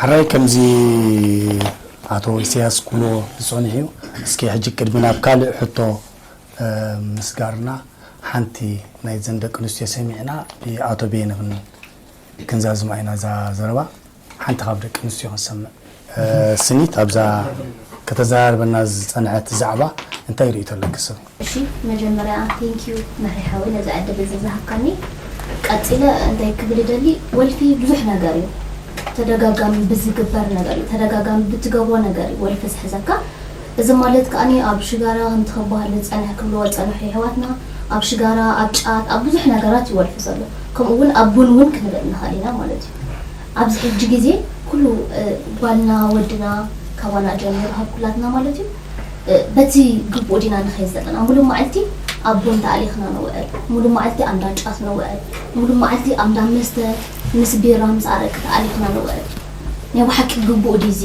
ሕራይ ከምዚ ኣቶ ኢሳያስ ክብሎ ዝጸንሑ እዩ። እስኪ ሕጂ ቅድሚ ናብ ካልእ ሕቶ ምስጋርና ሓንቲ ናይ ዘን ደቂ ኣንስትዮ ሰሚዕና ብኣቶ ቤነ ክንዛዝማ ኢና እዛ ዘረባ። ሓንቲ ካብ ደቂ ኣንስትዮ ክንሰምዕ። ስኒት ኣብዛ ከተዘራርበና ዝጸንሐት ዛዕባ እንታይ ርእይቶ ኣለኪ ሰብ? እሺ፣ መጀመርያ ቴንኪዩ መሪ ሓወይ ነዚ ዕድል እዚ ዝሃብካኒ። ቀጺለ እንታይ ክብል ይደሊ፣ ወልፊ ብዙሕ ነገር እዩ። ተደጋጋሚ ብዝግበር ነገር እዩ፣ ተደጋጋሚ ብትገብሮ ነገር እዩ ወልፊ ዝሕዘካ። እዚ ማለት ከኣኒ ኣብ ሽጋራ ከምቲ ክበሃል ዝጸንሐ ክብልዎ ዝጸንሑ የሕዋትና ኣብ ሽጋራ፣ ኣብ ጫት፣ ኣብ ብዙሕ ነገራት እዩ ወልፊ ዘሎ። ከምኡ እውን ኣብ ቡን እውን ክንብል ንኽእል ኢና ማለት እዩ። ኣብዚ ሕጂ ግዜ ኩሉ ጓልና ወድና ካባና ጀሚሩ ሃብ ኩላትና ማለት እዩ በቲ ግቡእ ዲና ንኸይድ ዘለና። ሙሉእ መዓልቲ ኣብ ቡን ተኣሊኽና ንውዕል፣ ሙሉእ መዓልቲ ኣብ እንዳ ጫት ንውዕል፣ ሙሉእ መዓልቲ ኣብ እንዳ መስተ ምስ ቢራ ምስ ኣረቂ ተኣሊኽና ንውዕል። ናይ ብሓቂ ግቡእ ድዩ እዚ?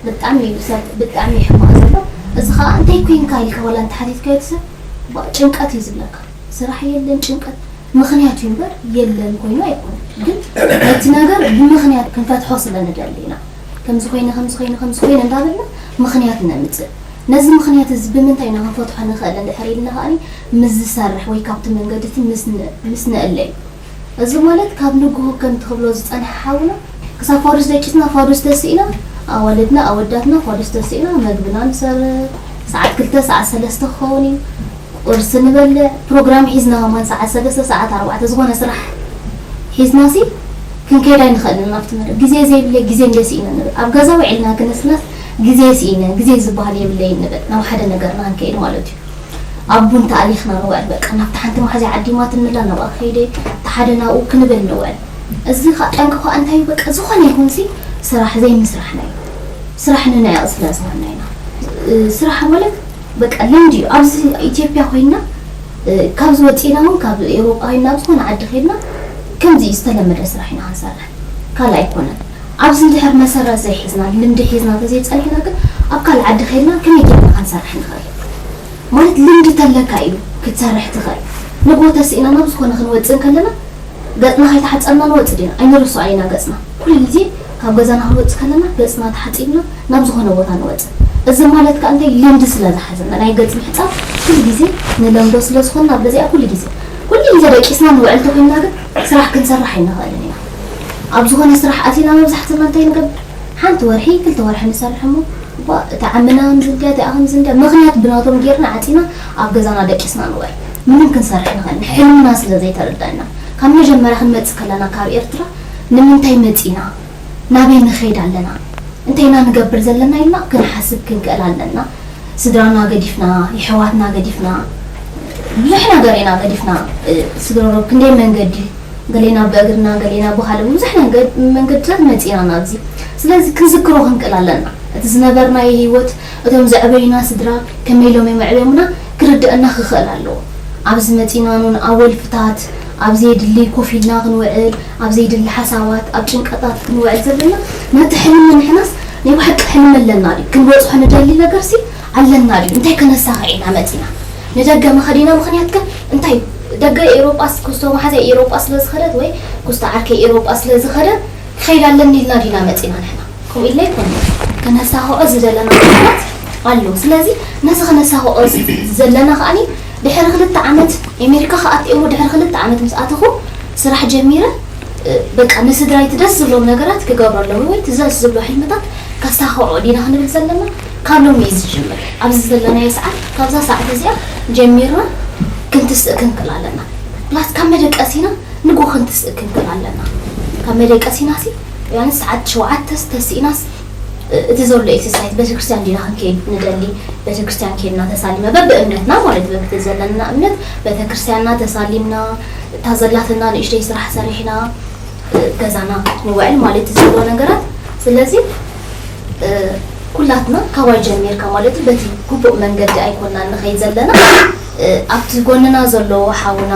ብጣዕሚ እዩ ሰብ ብጣዕሚ እዩ ሕማቕ ዘሎ። እዚ ኸዓ እንታይ ኮይንካ ኢልካ ዋላ እንተሓቲትካዮ እቲ ሰብ ጭንቀት እዩ ዝብለካ። ስራሕ የለን ጭንቀት ምኽንያት እዩ እምበር የለን ኮይኑ ኣይኮነን። ግን ነቲ ነገር ብምኽንያት ክንፈትሖ ስለ ንደሊ ኢና። ከምዚ ኮይነ ከምዚ ኮይነ ከምዚ ኮይነ እንዳበልና ምኽንያት ነምፅእ። ነዚ ምኽንያት እዚ ብምንታይ ኢና ክንፈትሖ ንኽእል እንድሕር ኢልና ከዓኒ ምስ ዝሰርሕ ወይ ካብቲ መንገዲ እቲ ምስ ን- ምስ ንእለ እዩ። እዚ ማለት ካብ ንግሆ ከም ትኽብሎ ዝጸንሐ ሓውና ክሳብ ፋዱስ ደቂስና ፋዱስ ተስኢና ኣዋልድና ኣወዳትና ፋዱስ ተስኢና መግብና ንሰርህ ሰዓት ክልተ ሰዓት ሰለስተ ክኸውን እዩ ቁርሲ ንበልዕ ፕሮግራም ሒዝና ከማን ሰዓት ሰለስተ ሰዓት ኣርባዕተ ዝኾነ ስራሕ ሒዝና ሲ ክንከይድ ኣይንኽእልን ናብቲ መደብ ግዜ ዘይብለይ ግዜ እንደ ስኢነ ንብል ኣብ ገዛ ውዒልና ክንስናስ ግዜ ስኢነ ግዜ ዝበሃል የብለይ ንብል ናብ ሓደ ነገርና ክንከይድ ማለት እዩ ኣብ ቡን ተኣሊኽና ንውዕል በቃ ናብቲ ሓንቲ መሓዝያ ዓዲማትኒ ኣላ ናብኣ ከይደ እቲ ሓደ ናብኡ ክንብል ንውዕል እዚ ኸዓ ጠንቂ ኸዓ እንታይ እዩ በቃ ዝኾነ ይኹን ሲ ስራሕ ዘይምስራሕና እዩ ስራሕ ንንዕቕ ስለ ዝኾንና ኢና ስራሕ ማለት በቃ ልምዲ እዩ ኣብዚ ኢትዮጵያ ኮይንና ካብዚ ወፂእና እውን ካብ ኤውሮጳ ኮይንና ኣብ ዝኾነ ዓዲ ከይድና ከምዚ እዩ ዝተለመደ ስራሕ ኢና ክንሰርሕ ካልእ ኣይኮነን ኣብዚ እንድሕር መሰረት ዘይሒዝና ልምዲ ሒዝና ተዘይፀኒሕና ግን ኣብ ካልእ ዓዲ ከይድና ከመይ ጌርና ክንሰርሕ ንኽእል ማለት ልምዲ ተለካ እዩ ክትሰርሕ ትኽእል ንግሆ ተስኢና ናብ ዝኾነ ክንወፅእ እንከለና ገፅና ከይተሓፀብና ንወፅእ ዲና ኣይንርስዖን ኢና ገፅና ኩሉ ግዜ ካብ ገዛና ክንወፅእ ከለና ገፅና ተሓፂብና ናብ ዝኾነ ቦታ ንወፅእ እዚ ማለት ከዓ እንታይ ልምዲ ስለ ዝሓዘና ናይ ገፅ ምሕፃብ ኩሉ ግዜ ንለምዶ ስለ ዝኾንና ኣብ ገዚኣ ኩሉ ግዜ ኩሉ ግዜ ደቂስና ንውዕል ተኮይንና ግን ስራሕ ክንሰርሕ ኣይንኽእልን ኢና ኣብ ዝኾነ ስራሕ ኣቲና መብዛሕትና እንታይ ንገብር ሓንቲ ወርሒ ክልተ ወርሒ ንሰርሕ እሞ እባ እቲ ዓምና ከምዚ እንድያ እቲኣ ከምዚ እንድያ ምኽንያት ብናቶም ጌርና ዓፂና ኣብ ገዛና ደቂስና ንውዕል ምንም ክንሰርሕ ንኽእል ሕልምና ስለ ዘይተረዳእና ካብ መጀመርያ ክንመፅእ ከለና ካብ ኤርትራ ንምንታይ መፂና ናበይ ንኸይድ ኣለና እንታይ ኢና ንገብር ዘለና ኢልና ክንሓስብ ክንክእል ኣለና ስድራና ገዲፍና የሕዋትና ገዲፍና ብዙሕ ነገር ኢና ገዲፍና ስግረሮብ ክንደይ መንገዲ ገሌና ብእግርና ገሌና ብኻልእ ብዙሕ መንገድታት መፂና ናብዚ ስለዚ ክንዝክሮ ክንክእል ኣለና እቲ ዝነበርናዮ ህይወት እቶም ዘዕበዩና ስድራ ከመይ ኢሎም እዮም ኣዕብዮምና ክርድአና ክኽእል ኣለዎ ኣብዚ መፂና ኑን ኣወልፍታት ኣብ ዘየድሊ ኮፍ ኢልና ክንውዕል ኣብ ዘየድሊ ሓሳባት ኣብ ጭንቀታት ክንውዕል ዘለና ነቲ ሕልሚ ንሕናስ ናይ ብሓቂ ሕልሚ ኣለና ድዩ ክንበፅሖ ንደሊ ነገርሲ ኣለና ድዩ እንታይ ከነሳኽዕ ኢና መፂና ንደገ መኸዲና ምኽንያት ከ እንታይ ደገ ኤሮጳስ ኩስቶ መሓዛ ኤሮጳ ስለ ዝኸደት ወይ ኩስቶ ዓርከይ ኤሮጳ ስለ ዝኸደ ክኸይድ ኣለኒ ኢልና ዲና መፂና ንሕና ከምኡ ኢልና ይኮን ከነሳኽዖ ዝደለና ምኽንያት ኣሎ ስለዚ ነዚ ከነሳኽዖ ዘለና ከዓኒ ድሕሪ ክልተ ዓመት ኣሜሪካ ከኣትእሞ ድሕሪ ክልተ ዓመት ምስ ኣተኹ ስራሕ ጀሚረ በቃ ንስድራይ እቲ ደስ ዝብሎም ነገራት ክገብረሎም ወይ እቲ ደስ ዝብሎ ሕልምታት ከሳኽዖ ዲና ክንብል ዘለና ካብ ሎሚ እዩ ዝጅምር ኣብዚ ዘለናዮ ሰዓት ካብዛ ሰዓት እዚኣ ጀሚርና ክንትስእ ክንክእል ኣለና plus ካብ መደቀሲና ንጎ ክንትስእ ክንክእል ኣለና ካብ መደቀሲና ሲ ቢያንስ ሰዓት ሸውዓተ ተሲእናስ እቲ ዘሎ exercise ቤተክርስትያን ዲና ክንከይድ ንደሊ ቤተክርስትያን ከይድና ተሳሊመ በብእምነትና ማለት በብቲ ዘለና እምነት ቤተክርስትያንና ተሳሊምና እታ ዘላትና ንእሽተይ ስራሕ ሰሪሕና ገዛና ንውዕል ማለት ዘሎ ነገራት ስለዚ ኩላትና ካባይ ጀሚርካ ማለት በቲ ግቡእ መንገዲ ኣይኮና ንኸይድ ዘለና ኣብቲ ጎንና ዘሎ ሓውና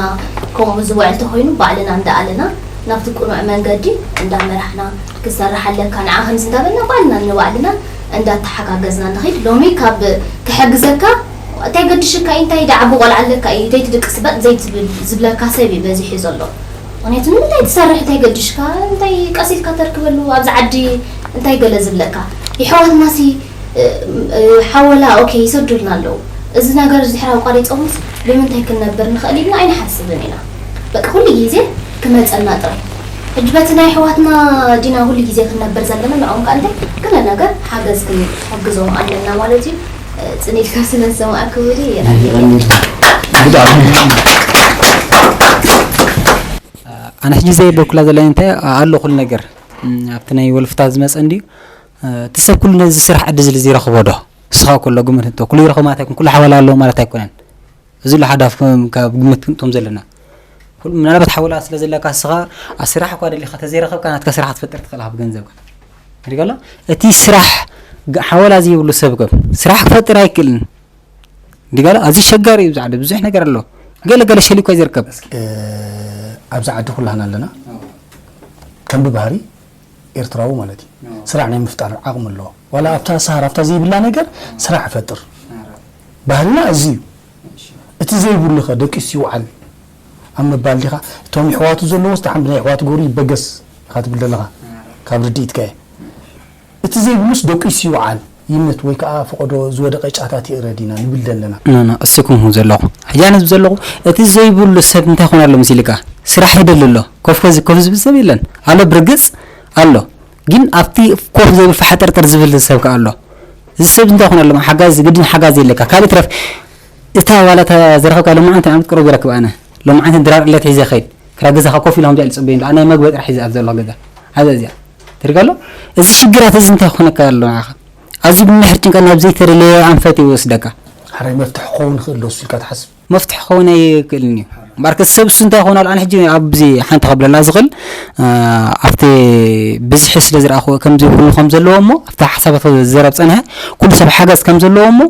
ከምኡ ዝውዕል ተኮይኑ ባዕልና እንዳኣለና ናብቲ ቅኑዕ መንገዲ እንዳመራሕና ክሰርሕ ኣለካ ንዓ ከምዚ እንዳበልና ባዕልና ንባዕልና እንዳተሓጋገዝና ንኸይድ ሎሚ ካብ ክሕግዘካ እንታይ ገድሽካ እንታይ ደዓቢ ቆልዓ ኣለካ እዩ ዘይትድቅስ በጥ ዘይትብል ዝብለካ ሰብ እዩ በዚሑ ዘሎ ምክንያቱ ንምንታይ ትሰርሕ እንታይ ገድሽካ እንታይ ቀሲልካ ተርክበሉ ኣብዚ ዓዲ እንታይ ገለ ዝብለካ ይሕዋትናሲ ሓወላ ኦኬ ይሰዱልና ኣለዉ። እዚ ነገር እዚ ድሕር ኣቋሪፆምስ ብምንታይ ክንነብር ንኽእል ኢልና ኣይንሓስብን ኢና። በቃ ኩሉ ግዜ ክመፀና ጥራይ። ሕጂ በቲ ናይ ኣሕዋትና ዲና ኩሉ ግዜ ክንነብር ዘለና ንዕኦም ከ እንታይ ገለ ነገር ሓገዝ ክንሕግዞም ኣለና ማለት እዩ። ፅን ኢልካ ስለ ዝሰማዕኩ ውዲ የቐንየልና። ኣነ ሕጂ ዘይበልኩላ ዘለኒ እንታይ ኣሎ ኩሉ ነገር ኣብቲ ናይ ወልፍታት ዝመፀ እንድዩ። እቲ ሰብ ኩሉ ነዚ ስራሕ ዕድል ዝረኽቦ ዶ? ንስኻ ከሎ ግምት እንተ ኩሉ ይረኽቦ ማለት ኣይኮን ኩሉ ሓዋላ ኣለዎ ማለት ኣይኮነን። እዚ ሉ ሓደ ካብ ግምት ክንእቶም ዘለና ምናልባት ሓወላ ስለ ዘለካ ንስኻ ኣብ ስራሕ እኳ ደሊኻ ተዘይረኸብካ ናትካ ስራሕ ክትፈጥር ትኽእል ካብ ገንዘብካ። ሪጋሎ እቲ ስራሕ ሓወላ ዘይብሉ ሰብ ከም ስራሕ ክፈጥር ኣይክእልን። ዲጋሎ ኣዚ ሸጋሪ እዩ ብዛዕባ ብዙሕ ነገር ኣሎ። ገለ ገለ ሸሊኮ ይዝርከብ። ኣብዚ ዓዲ ኩላህና ኣለና። ከም ብባህሪ ኤርትራዊ ማለት እዩ ስራሕ ናይ ምፍጣር ዓቕሚ ኣለዎ። ዋላ ኣብታ ሰሃራ ኣብታ ዘይብላ ነገር ስራሕ ይፈጥር። ባህልና እዚ እዩ። እቲ ዘይብሉ ኸ ደቂሱ ይውዓል ኣብ ምባል ዲኻ? እቶም ይሕዋቱ ዘለዎስ ደሓን ብናይ ይሕዋቱ ገሩ ይበገስ ኢኻ ትብል ዘለኻ ካብ ርድኢትካ እየ። እቲ ዘይብሉስ ደቂሱ ይውዓል ይምት ወይ ከዓ ፈቐዶ ዝወደቐ ጫታት ይእረድ ኢና ንብል ዘለና። ኖ ኖ እሱ ክምሁ ዘለኹ ሕጂ ኣነ ዝብ ዘለኹ እቲ ዘይብሉ ሰብ እንታይ ኾን ኣሎ መሲልካ? ስራሕ ይደሊ ኣሎ። ኮፍ ከዚ ኮፍ ዝብል ሰብ የለን ኣሎ ብርግፅ ኣሎ። ግን ኣብቲ ኮፍ ዘይብል ፋሕጥርጥር ዝብል ሰብ ከ ኣሎ። እዚ ሰብ እንታይ ኾን ኣሎ ሓጋዝ ግድን ሓጋዝ የለካ ካልእ ትረፍ እታ ዋላ እታ ዝረኸብካ ሎማዓንቲ ዓመት ቅሩብ ይረክብ ኣነ ሎማዓንቲ ድራር ዕለት ሒዘ ኸይድ ክራ ገዛኻ ኮፍ ኢሎም ጃል ጽበይ ኣነ መግበ ጥራሕ ሒዘ ኣብ ዘሎ ገዛ ኣዛ እዚኣ ትርጋሎ እዚ ሽግራት እዚ እንታይ ኾነካ ኣሎ ንዓኻ ኣብዚ ብምሕር ጭንቀት ናብ ዘይተደለየ ኣንፈት ይወስደካ ሓራይ መፍትሒ ክኸውን ይኽእል ዶ እሱ ኢልካ ትሓስብ መፍትሒ ክኸውን ኣይክእልን እዩ እምበኣር ከ ሰብ እሱ እንታይ ይኾን ኣሎ ኣነ ሕጂ ኣብዚ ሓንቲ ከብለላ ዝኽእል ኣብቲ ብዝሒ ስለ ዝረኣኽዎ ከምዚ ይኹን ከም ዘለዎ እሞ ኣብቲ ሓሳባት ዝዘረብ ጸንሐ ኩሉ ሰብ ሓገዝ ከም ዘለዎ እሞ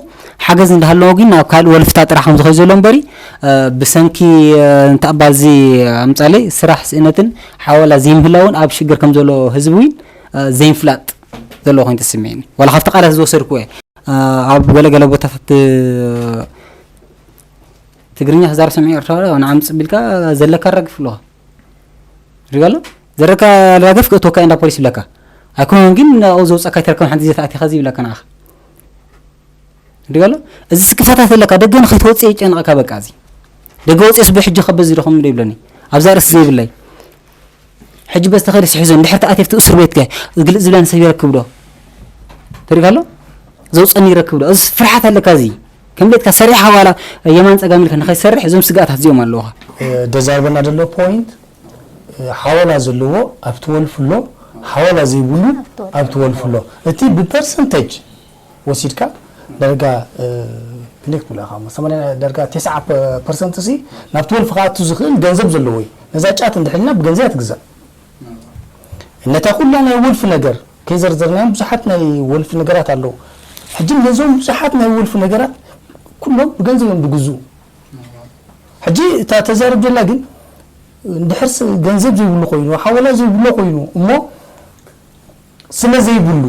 ሓገዝ እንዳሃለዎ ግን ናብ ካልእ ወልፍታ ጥራሕ ከም ዝኸይ ዘሎ እምበሪ ብሰንኪ እንተኣባ እዚ ኣምጻለይ ስራሕ ስእነትን ሓወላ ዘይምህላውን ኣብ ሽግር ከም ዘሎ ህዝቢ እውን ዘይምፍላጥ ዘለዎ ኮይኑ ተስምዕኒ ዋላ ካብቲ ቃላት ዝወሰድኩ እየ ኣብ ገለገለ ቦታታት ትግርኛ ክዛረብ ሰሚዐ ኤርትራዊ ንዓም ጽቢልካ ዘለካ ረግፍ ኣለኻ ሪጋሎ ዘረካ ላገፍ ክእትወካ እንዳ ፖሊስ ይብለካ ኣይኮነን ግን ኣብኡ ዘውፀካ ይተረከብ ሓንቲ ግዜ ተኣቲኻ እዚ ይብለካ ንዓኻ ሪጋሎ እዚ ስክፋታት ኣለካ ደገ ንኸይትወፅእ የጨንቐካ በቃ እዚ ደገ ወፅኤ ስበ ሕጂ ከበዚ ዶ ከምዶ ይብለኒ ኣብዛ ርእሲ ዘይብለይ ሕጂ በዚ ተኸይደ ስሒዞ እንድሕር ተኣትየ ኣብቲ እስር ቤት ከ ግልፅ ዝብለኒ ሰብ ይረክብ ዶ ተሪጋሎ ዘውፀኒ ይረክብ ዶ እዚ ፍርሓት ኣለካ እዚ ከም ቤትካ ሰሪሕ ሓዋላ የማን ፀጋም ኢልካ ንኸይሰርሕ እዞም ስጋኣታት እዚኦም ኣለውኻ ደዛርበና ዘሎ ፖይንት ሓወላ ዘለዎ ኣብቲ ወልፍ ኣሎ ሓወላ ዘይብሉ ኣብቲ ወልፍ ኣሎ እቲ ብፐርሰንተጅ ወሲድካ ዳርጋ ክንደይ ክትብላ ኢኻ እሞ ሰማንያ ዳርጋ ተስዓ ፐርሰንት ሲ ናብቲ ወልፊ ክኣቱ ዝኽእል ገንዘብ ዘለዎ እዩ ነዛ ጫት እንድሕልና ብገንዘብ እያ ትግዛእ ነታ ኩላ ናይ ወልፊ ነገር ከይዘርዘርናዮም ብዙሓት ናይ ወልፊ ነገራት ኣለዉ ሕጂ ነዞም ብዙሓት ናይ ወልፊ ነገራት ኩሎም ብገንዘብ እዮም ዝግዝኡ ሕጂ እታ ተዛርብ ዘላ ግን እንድሕር ገንዘብ ዘይብሉ ኮይኑ ሓወላ ዘይብሎ ኮይኑ እሞ ስለ ዘይብሉ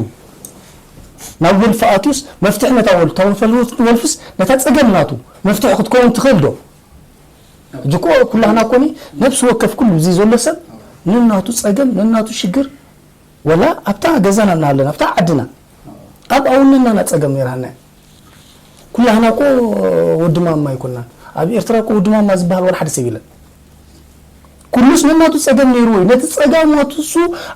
ናብ ወልፊ ኣትዩስ መፍትሒ ነታ ወልፊ እታ ወልፊ ወልፍስ ነታ ፀገም ናቱ መፍትሒ ክትከውን ትኽእል ዶ? ሕጂ እኮ ኩላህና እኮ ነብሲ ወከፍ ኩሉ እዚ ዘሎ ሰብ ነናቱ ፀገም ነናቱ ሽግር ወላ ኣብታ ገዛና እናሃለና ኣብታ ዓድና ኣብ ኣውንናና ፀገም ነይርሃና ኩላህና እኮ ወዲ ማማ ኣይኮናን ኣብ ኤርትራ እኮ ወዲ ማማ ዝበሃል ወላ ሓደ ሰብ የለን ኩሉስ ነናቱ ጸገም ነይርዎ እዩ። ነቲ ጸገማቱ እሱ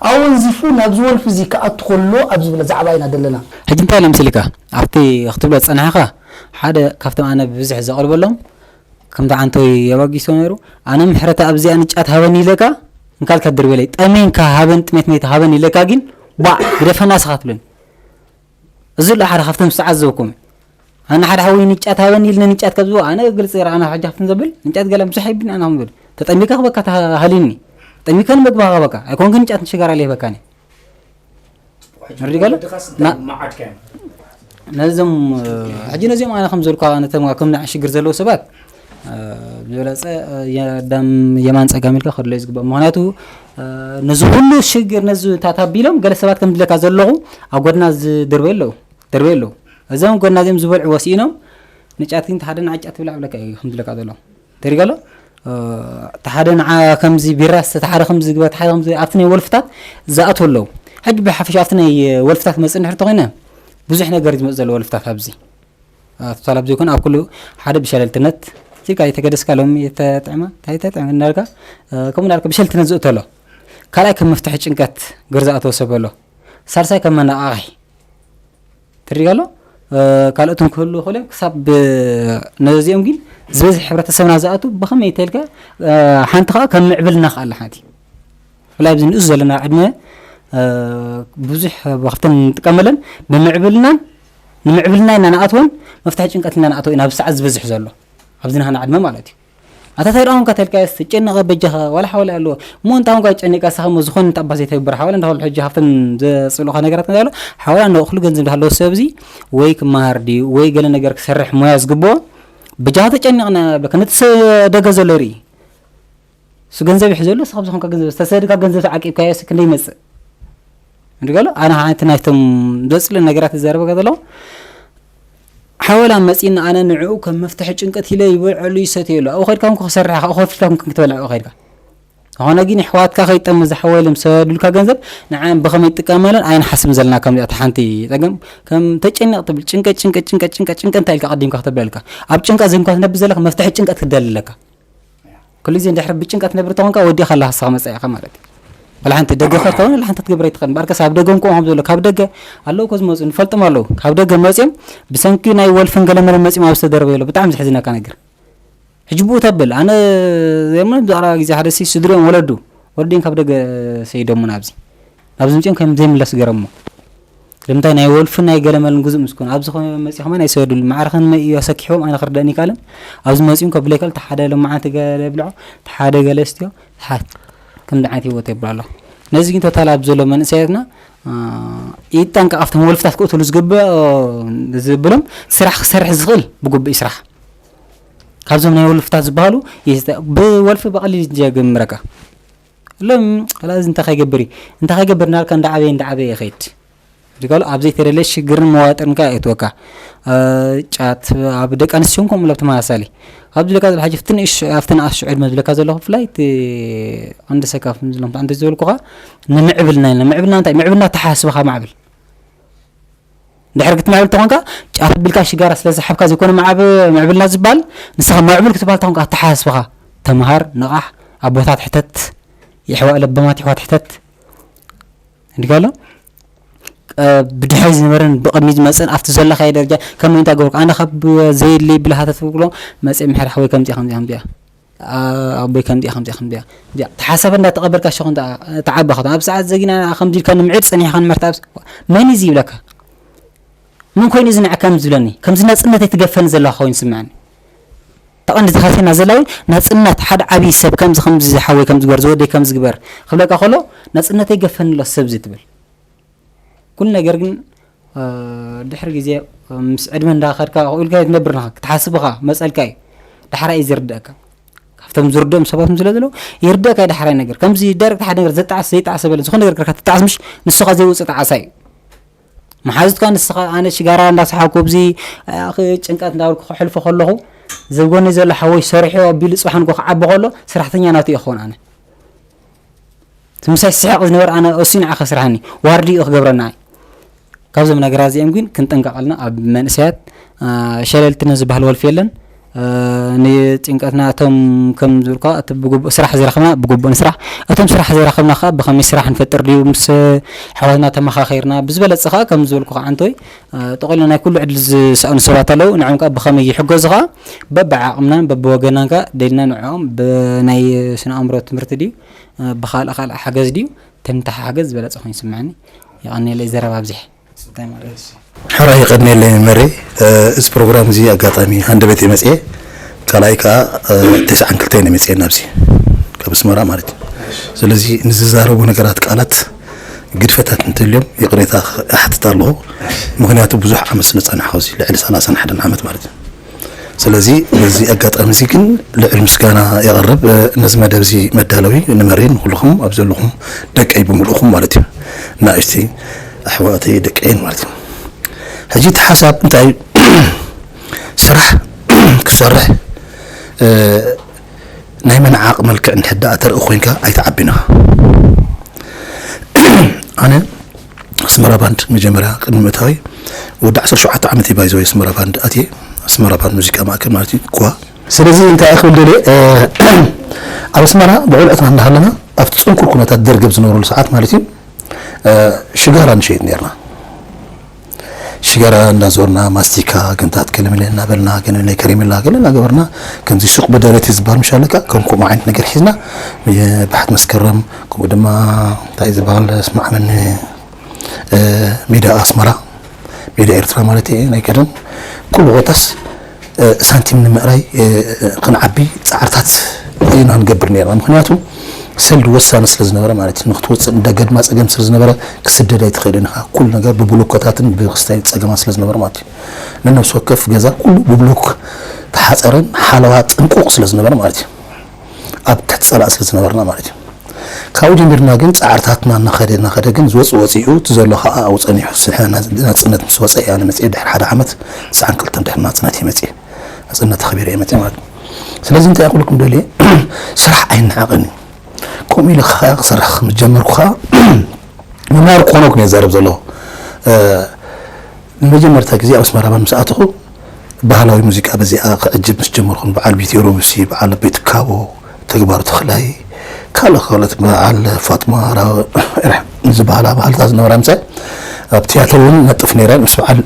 ኣወንዚፉ ናብዚ ወልፊ እዚ ክኣቱ ከሎ ኣብ ዝብለ ዛዕባ ኢና ደለና። ሕጂ እንታይ ኢለ ምስልካ ኣብቲ ክትብሎ ዝጸናሕኻ ሓደ ካብቶም ኣነ ብብዝሒ ዘቕርበሎም ከምቲ ዓንቶይ የባጊሶ ነይሩ ኣነ ምሕረታ ኣብዚኣ ንጫት ሃበኒ ኢለካ እንካልካ ድርበለይ ጠሜንካ ሃበን ጥሜት መይታ ሃበን ኢለካ ግን ባዕ ግደፈና ስኻ ትብለኒ እዚ ኣሎ ሓደ ካብቶም ዝተዓዘብኩም ኣነ ሓደ ሓወይ ንጫት ሃበኒ ኢልኒ ንጫት ካብ ዝቦ ኣነ ግልፂ ርኣና ሕጂ ካብትን ዘብል ንጫት ገለ ብዙሕ ኣይብኒ ኣነ ከምብል ተጠሚካ ክበካ ሃሊኒ ተጠሚካ ንመግቢ ሃበካ ኣይኮንክ ንጫት ንሽጋራ ለይበካኒ ንርዲ ገለ ነዞም ሕጂ ነዚኦም ኣነ ከም ዘልኳ ነቶም ከም ንዓ ሽግር ዘለዉ ሰባት ብዝበለፀ ዳም የማን ፀጋም ኢልካ ከድሎ እዩ ዝግባእ ምክንያቱ ነዚ ኩሉ ሽግር ነዚ ታታቢሎም ገለ ሰባት ከም ዝብለካ ዘለኹ ኣብ ጎድና ዝድርበዩ ኣለዉ ደርበዩ ኣለዉ እዞም ጎድና እዚኦም ዝበልዕዎ ስኢኖም ንጫት ግን ሓደ ንዓጫት ትብላዕ ብለካ እዩ ከም ዝብለካ ዘሎ ተሪጋሎ እቲ ሓደ ንዓ ከምዚ ቢራ ዝስተ፣ እቲ ሓደ ከምዚ ግበር፣ እቲ ሓደ ከምዚ ኣብቲ ናይ ወልፍታት ዝኣትዉ ኣለዉ። ሕጂ ብሓፈሻ ኣብቲ ናይ ወልፍታት መጽእ እንድሕር ተኾይነ ብዙሕ ነገር እዩ ዝመጽእ ዘሎ ወልፍታት ኣብዚ። ቶታል ኣብ ዘይኮነ ኣብ ኩሉ ሓደ ብሸለልትነት እዚካ የተገደስካ ሎሚ የተጥዕማ እንታይ ተጥዕመ እናልካ ከምኡ እናልካ ብሸልትነት ዝእተሎ ካልኣይ ከም መፍትሒ ጭንቀት ገርዛእተወ ሰብ ኣሎ። ሳልሳይ ከም መነቓቕሒ ትሪኦ ኣሎ። ካልኦትን ክህሉ ይኽእሉ እዮም። ክሳብ ነዚኦም ግን ዝበዝሕ ሕብረተሰብና ዝኣቱ ብኸመይ ተልካ ሓንቲ ከዓ ከም ምዕብልና ክኣላ ሓንቲ ብፍላይ ኣብዚ ንእሱ ዘለና ዕድመ ብዙሕ ካብተን ንጥቀመለን ብምዕብልናን ንምዕብልና ኢና ንኣትወን መፍትሒ ጭንቀት ኢና ንኣትወ ኢና ብሰዓት ዝበዝሕ ዘሎ ኣብዚ ናህና ዕድመ ማለት እዩ። ኣታ እንታይ ደኣ ኮንካ ተልካየስ ትጨነቐ በጃኻ ዋላ ሓወላ ኣለዎ እሞ እንታይ ኮንካ ጨኒቃ ሳኸ እሞ ዝኾነ እንተ ኣባሰይ ተግብር ሓወላ እንዳኸሉ ሕጂ ካብቶም ዘጽልኡኻ ነገራት እንታይ ኣሎ ሓወላ ንእኽሉ ገንዘብ እንዳሃለዎ ሰብ እዚ ወይ ክመሃር ድዩ ወይ ገለ ነገር ክሰርሕ ሞያ ዝግብኦ በጃኻ ተጨኒቕና ብለካ ነቲ ሰብ ደገ ዘሎ ርኢ እሱ ገንዘብ ይሕዘሉ እሱ ካብ ዝኾንካ ገንዘብ ዝተሰድካ ገንዘብ ተዓቂብካዮ እሱ ክንደይ ይመጽእ እንድገሎ ኣነ ሓንቲ ናይቶም ዘጽልእ ነገራት ዝዛረበካ ዘለኹ ሓወላ መጺና ኣነ ንዕኡ ከም መፍትሒ ጭንቀት ኢለ ይበልዐሉ ይሰትየሉ ኣብኡ ኸድካ እንኮ ክሰርሕ ኢኻ ከፊልካ እንኮ ክትበልዕ ኣብኡ ኸድካ ዝኾነ ግን የሕዋትካ ከይጠመ ዝሓወይሎም ሰዱልካ ገንዘብ ንዓን ብኸመይ ትጥቀመለን ኣይንሓስብን ዘለና ከም ዚኣታ ሓንቲ ጸገም ከም ተጨነቕ ትብል ጭንቀት ጭንቀት ጭንቀት ጭንቀት ጭንቀት እንታይ ኢልካ ቀዲምካ ክተብለልካ ኣብ ጭንቀት ዘይንኳ ትነብር ዘለካ መፍትሒ ጭንቀት ክደሊ ኣለካ ኩሉ ግዜ እንድሕር ብጭንቀት ነብር ተኾንካ ወዲኻ ኣለኻ ስኻ መጻኢኻ ማለት እዩ። ዋላ ሓንቲ ደገ ኸድካ እውን ሓንቲ ክትገብር ኣይትኽእልን። በኣርከስ ኣብ ደገ እንኮ ከም ዘሎ ካብ ደገ ኣለዉ እኮ ዝመፁ ንፈልጦም ኣለዉ። ካብ ደገ መፅዮም ብሰንኪ ናይ ወልፍን ገለመለ መፅዮም ኣብ ዝተደረበ የሎ ብጣዕሚ ዘሕዝነካ ነገር። ሕጂ ብኡ ተብል ኣነ የምን ብዛዕባ ግዜ ሓደ ሲ ስድሪኦም ወለዱ ወለዲን ካብ ደገ ሰይዶሙን ኣብዚ ኣብዚ ምፅዮም ከም ዘይምለስ ገረሞ። ልምንታይ ናይ ወልፍን ናይ ገለመልን ግዙእ ምስ ኮነ ኣብዚ ኸ መፂኹም ኣይሰደዱሉ ማዕረ ኸንመ እዩ ኣሰኪሕዎም ኣነ ክርደእን ይከኣልን ኣብዚ መፂኡም ከብለይ ከል ተሓደ ሎማዓንቲ ገለ ብልዖ ተሓደ ገለ ስትዮ ተሓት ከምዚ ዓይነት ህይወት የብሎ ኣሎ ነዚ ግን ተታል ኣብ ዘሎ መንእሰያትና ይጠንቀቕ ኣብቶም ወልፍታት ክእትሉ ዝግብእ ዝብሎም ስራሕ ክሰርሕ ዝኽእል ብግቡእ ስራሕ ካብዞም ናይ ወልፍታት ዝበሃሉ ብወልፊ ብቐሊል ጀግምረካ ሎም ከላዚ እንታይ ከይገብር እዩ እንታይ ከይገብር እናልካ እንዳዓበየ እንዳዓበየ ይኸይድ ዝጋሉ ኣብ ዘይተደለ ሽግርን መዋጥርን ከ የእትወካ ጫት ኣብ ደቂ ኣንስትዮ እውን ከምኡ ተመሳሳሊ ካብ ዝለካ ዝብል ሓጂ ፍትን እሽ ኣብትን ኣሽ ዕድመ ዝብለካ ዘለኹ ብፍላይ እቲ ቀንዲ ሰካፍ ዝሎም ኣንተ ዝበልኩኻ ንምዕብልና ኢልና ምዕብልና እንታይ ምዕብልና ተሓስብኻ ማዕብል ድሕሪ ክትምዕብል ተኾንካ ጫት ቢልካ ሽጋራ ስለ ዝሓብካ ዘይኮነ ምዕብልና ዝበሃል ንስኻ ምዕብል ክትበሃል ተኾንካ ኣተሓሳስባኻ ተምሃር ንቓሕ ኣቦታት ሕተት የሕዋ ለበማት የሕዋት ሕተት እንዲጋሎ ብድሕሪ ዝነበረን ብቕድሚ ዝመፅን ኣብቲ ዘለኻዮ ደረጃ ከመይ እንታይ ገበርኩ ኣነ ካብ ዘየድለይ ብልሃተት ብሎ መፅእ ምሕር ሓወይ ከምዚኣ ከምዚኣ ከምዚኣ ኣቦይ ከምዚኣ ከምዚኣ ከምዚኣ እዚኣ ተሓሳብ እንዳተቐበልካ ሸኹ እንዳ ተዓበኻ ኣብ ሰዓት ዘጊና ከምዚ ኢልካ ንምዕድ ጸኒሕካ ንምሕታት መን እዩ ይብለካ መን ኮይኑ እዚ ንዓካ ዝብለኒ ከምዚ ናጽነተይ ትገፈኒ ዘለካ ኮይኑ ስምዓኒ ተቐንዲ ዝኸርትና ዘላ እውን ናጽነት ሓደ ዓብዪ ሰብ ከምዚ ከምዚ ዝሓወይ ከም ዝግበር ዝወደይ ከም ዝግበር ክብለካ ከሎ ናጽነተይ ገፈኒ ኣሎ ሰብ እዚ ትብል ኩሉ ነገር ግን ድሕሪ ግዜ ምስ ዕድመ እንዳኸድካ ኢልካ ትነብር ኢኻ ክትሓስብ ኢኻ መፀልካ እዩ ዳሕራ እዩ ዝርድእካ ካብቶም ዝርድኦም ሰባት ስለ ዘለዉ ይርድእካ እዩ ዳሕራይ ነገር ከምዚ ዳይረክት ሓደ ነገር ዘጣዕስ ዘይጣዕሰ በለ ዝኾነ ነገር ገርካ ትጣዕስ ምሽ ንስኻ ዘይውፅእ ጣዕሳ እዩ መሓዙትካ ንስኻ ኣነ ሽጋራ እንዳሰሓኩ ኣብዚ ጭንቀት እንዳበልኩ ከሕልፎ ከለኹ ዘብጎኒ ዘሎ ሓወይ ሰሪሑ ኣቢሉ ፅባሕ ንጎ ክዓቢ ከሎ ሰራሕተኛ ናቱ እየ ክኸውን ኣነ እቲ ምሳይ ዝስሕቕ ዝነበረ ኣነ እሱ ንዓኻ ክስርሓኒ ዋርድይኡ ክገብረና እዩ። ካብዞም ነገራት እዚኦም ግን ክንጥንቀቐልና ኣብ መንእሰያት ሸለልትነት ዝበሃል ወልፊ የለን። ንጭንቀትና እቶም ከም ዝበልኩ እቲ ብግቡእ ስራሕ ዝረኸብና ብግቡእ ንስራሕ። እቶም ስራሕ ዘይረኸብና ከዓ ብኸመይ ስራሕ ንፈጥር ድዩ ምስ ኣሕዋትና ተመኻኺርና ብዝበለፀ ከዓ ከም ዝበልኩ ከዓ እንተወይ ጠቕሊልና ናይ ኩሉ ዕድል ዝሰኣኑ ሰባት ኣለዉ። ንዕኦም ከዓ ብኸመይ ይሕገዙ ከዓ በብዓቕምናን በብወገናን ከዓ ደሊና ንዕኦም ብናይ ስነ ኣእምሮ ትምህርቲ ድዩ ብኻልእ ካልእ ሓገዝ ድዩ ተንተሓሓገዝ ዝበለፀ ኮይኑ ይስምዐኒ። የቐንየለይ ዘረባ ኣብዚሐ። ሕራይ የቐንየለይ መሬ። እዚ ፕሮግራም እዚ ኣጋጣሚ ሃንደበት እየ መፅኤ። ካልኣይ ከዓ ተስዓን ክልተን እየ መፅኤ ናብዚ ካብ ኣስመራ ማለት እዩ። ስለዚ ንዝዛረቡ ነገራት ቃላት ግድፈታት እንተልዮም ይቕሬታ ኣሕትት ኣለኹ። ምክንያቱ ብዙሕ ዓመት ስለ ጸናሕኩ እዚ ልዕሊ ሰላሳን ሓደን ዓመት ማለት እዩ። ስለዚ በዚ ኣጋጣሚ እዚ ግን ልዑል ምስጋና የቕርብ ነዚ መደብ እዚ መዳለዊ ንመሬን ንኩልኹም ኣብ ዘለኹም ደቀይ ብምልእኹም ማለት እዩ። ንኣሽቲ ኣሕዋተይ ደቀይን ማለት እዩ። ሕጂ እቲ ሓሳብ እንታይ እዩ? ስራሕ ክሰርሕ ናይ ምንዓቕ መልክዕ እንድሕር ደኣ ተርኢ ኮይንካ ኣይትዓብን ኢኻ። ኣነ ኣስመራ ባንድ መጀመርያ ቅድሚ ምእታወይ ወዲ ዓሰርተ ሸውዓተ ዓመት እዩ ባይዘወይ ኣስመራ ባንድ ኣትየ፣ ኣስመራ ባንድ ሙዚቃ ማእከል ማለት እዩ፣ ኳ። ስለዚ እንታይ እየ ክብል ደልየ፣ ኣብ ኣስመራ ብቆልዑትና እንዳሃለና ኣብቲ ጽንኩር ኩነታት ደርግ ኣብ ዝነበረሉ ሰዓት ማለት እዩ፣ ሽጋራ ንሸይጥ ነርና። ሽጋራ እንዳዞርና ማስቲካ፣ ገንታት ገለመለ እናበልና፣ ገለመለ ከረሜላ ገለ እናገበርና፣ ከምዚ ሱቅ በደረቲ ዝበሃል ምሻለካ፣ ከም ከምኡ ዓይነት ነገር ሒዝና፣ ባሕቲ መስከረም፣ ከምኡ ድማ እንታይ ዝበሃል ስማዕመኒ፣ ሜዳ ኣስመራ፣ ሜዳ ኤርትራ ማለት እየ፣ ናይ ቀደም ኩሉ ቦታስ ሳንቲም ንምእራይ ክንዓቢ ጻዕርታት ኢና ንገብር ነርና። ምክንያቱ ሰልዲ ወሳኒ ስለ ዝነበረ ማለት እዩ። ንክትወፅእ እንደ ገድማ ጸገም ስለ ዝነበረ፣ ክስደድ ኣይትኽእልን ኢኻ። ኩሉ ነገር ብብሎኮታትን ብክስታይ ጸገማት ስለ ዝነበረ ማለት እዩ። ነነብሲ ወከፍ ገዛ ኩሉ ብብሎክ ተሓጸረን ሓለዋ ጥንቁቕ ስለ ዝነበረ ማለት እዩ። ኣብ ትሕቲ ጸላእ ስለ ዝነበርና ማለት እዩ። ካብኡ ጀሚርና ግን ጻዕርታትና እናኸደ እናኸደ ግን ዝወፅ ወፂኡ፣ እቲ ዘሎ ከዓ ኣብኡ ጸኒሑ። ስነ ናጽነት ምስ ወፀ እያ መፅየ። ድሕሪ ሓደ ዓመት ትስዓን ክልተን ድሕሪ ናጽነት እየ መፅየ። ናጽነት ተኸቢረ እየ መፅየ ማለት እዩ። ስለዚ እንታይ ክብለኩም ደልየ፣ ስራሕ ኣይነዓቕን እዩ። ከምኡ ኢለ ከዓ ክሰርሕ ምስ ጀመርኩ ከዓ መምሃሪ ክኾነኩም እየ ዝዛረብ ዘለኹ። ንመጀመርታ ግዜ ኣብ ኣስመራ ባንድ ምስ ኣተኹ፣ ባህላዊ ሙዚቃ በዚኣ ክዕጅብ ምስ ጀመርኩ፣ በዓል ቢቴ ሮቡሲ፣ በዓል ቤት ካቦ፣ ተግባሩ ተኽላይ፣ ካልእ ካልኦት በዓል ፋጥማ ራ-፣ ዝበሃላ ባህልታት ዝነበራ ምሳይ ኣብ ትያትር እውን ነጥፍ ነይረ። ምስ በዓል